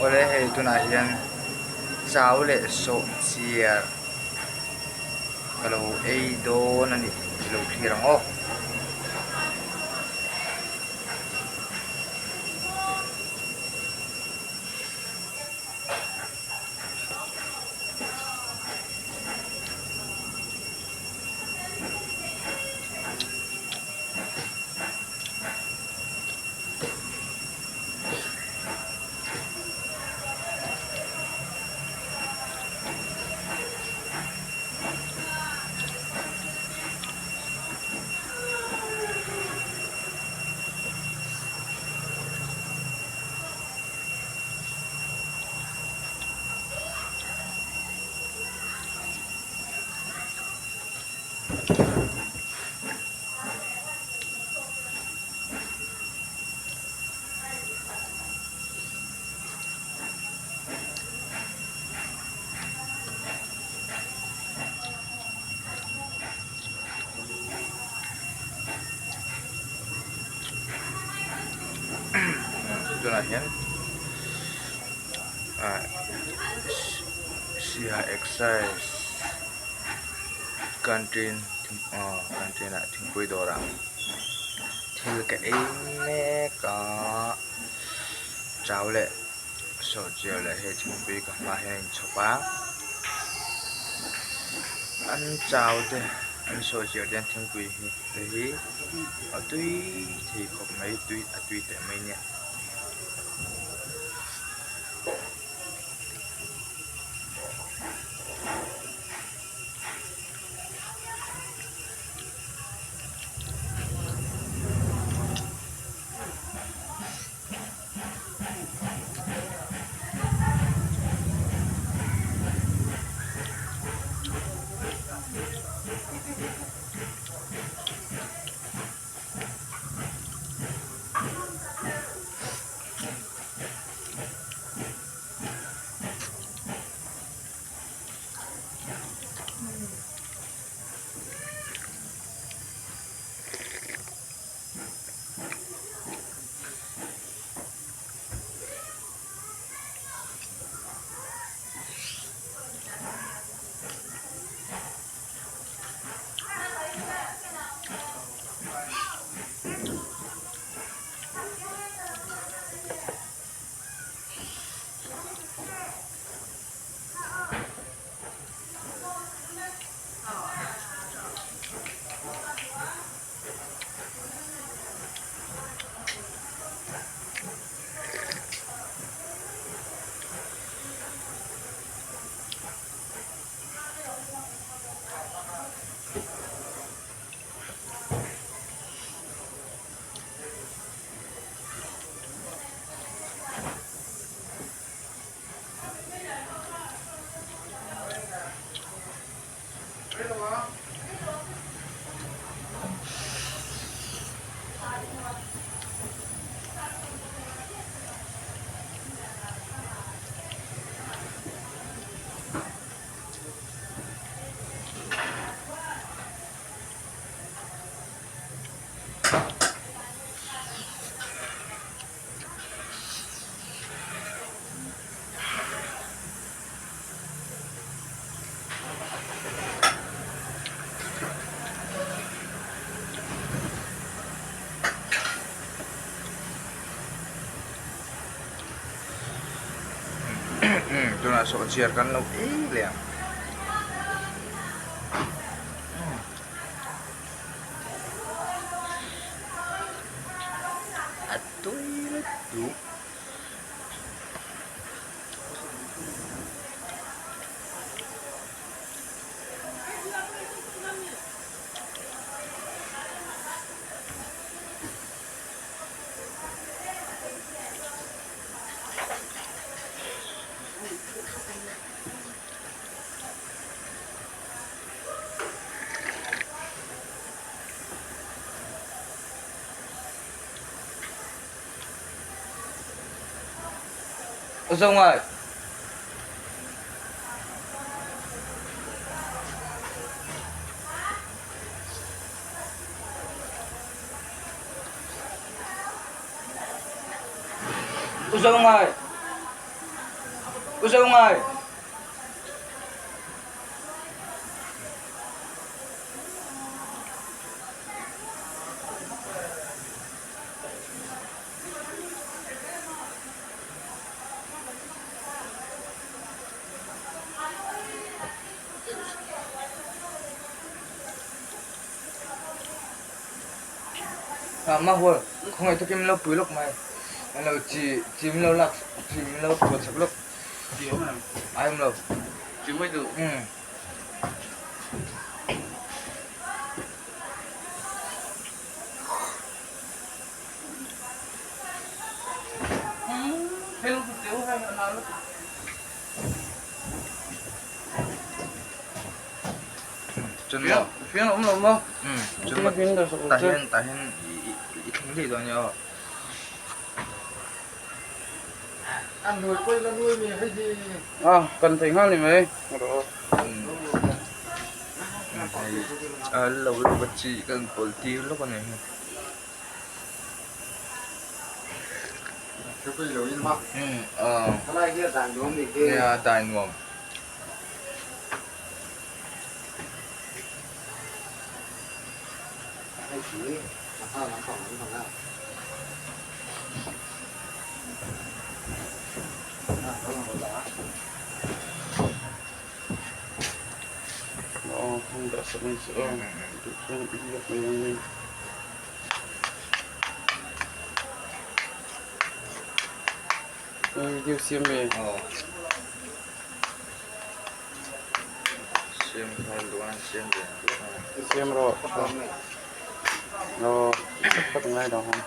Awle hei tunah hian chau leh sawhchiar ka lo ei dawn a ni i lo thlir ang aw. Tunah hian ah siaha exercise canteen ah canteen ah thingpui dawrah thil ka ei mek a chau leh sawhchiar leh hei thingpui ka hmaah hian a inchhawp a an chau te an sawhchiar te an thingpui hi te hi a tui thei khawp mai tui a tui teh mai nia. Tunah sawhchiar kan lo ei leh ang. A tui lutuk. Zawng ơi. Zawng ơi. U zo ngai. Ma hual khawngaih takin min lo pui lawk mai an lo chi chi min lo lak chi min lo phuah chak lawk Chi awm em? Ai awm lo. Chi mai duh. Umm. Chuan maw? Fian awm lo maw? Umm chuan maw tah hian tah hian i thleng daih dawn nia aw. A kan thei nghal ni mai rawh. Hei a lo lawk a chi kan pawlh tir lawk a ni hi. Umm a nia dai nuam. Siam nghal duh a siam ve ang a. Siam rawh aw phawt ngai lo ang.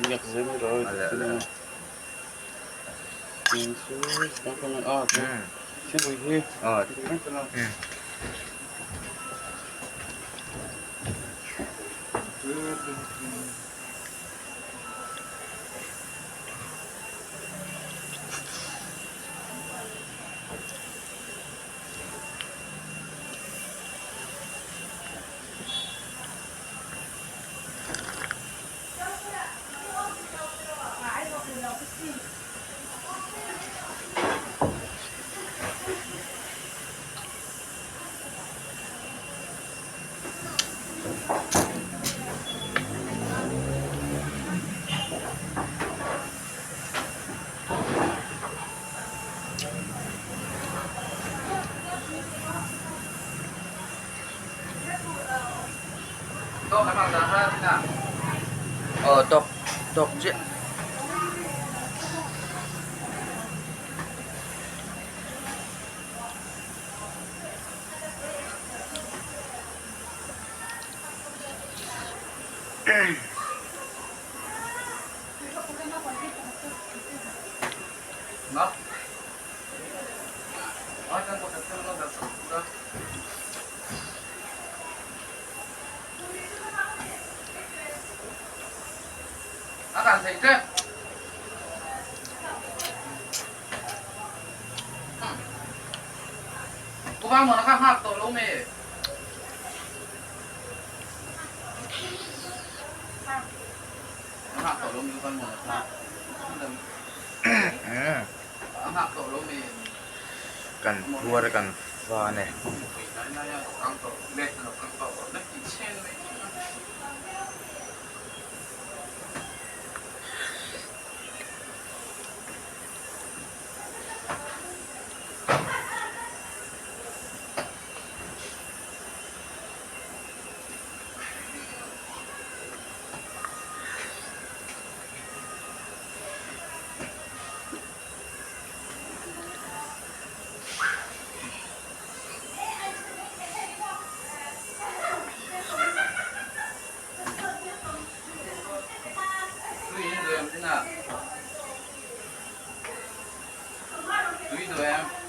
Biak zel rawh thingpui hi. Aw tawk tawk chiah. Kan phuar kan fan e.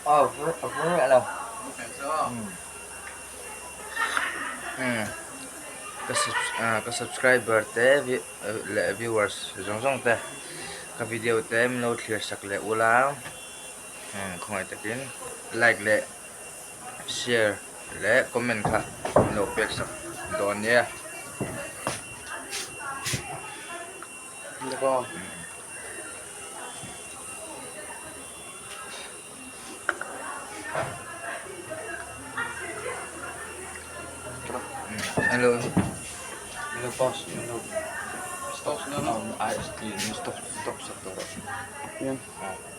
Aw a vur miah lo ka subscriber te leh viewers zawng zawng te ka video te min lo thlir sak leh ula khawngaih takin like leh share leh comment kha min lo pek sak. Dawn nia. Hello. Hello pause. Hello. Stop. Stop stop stop.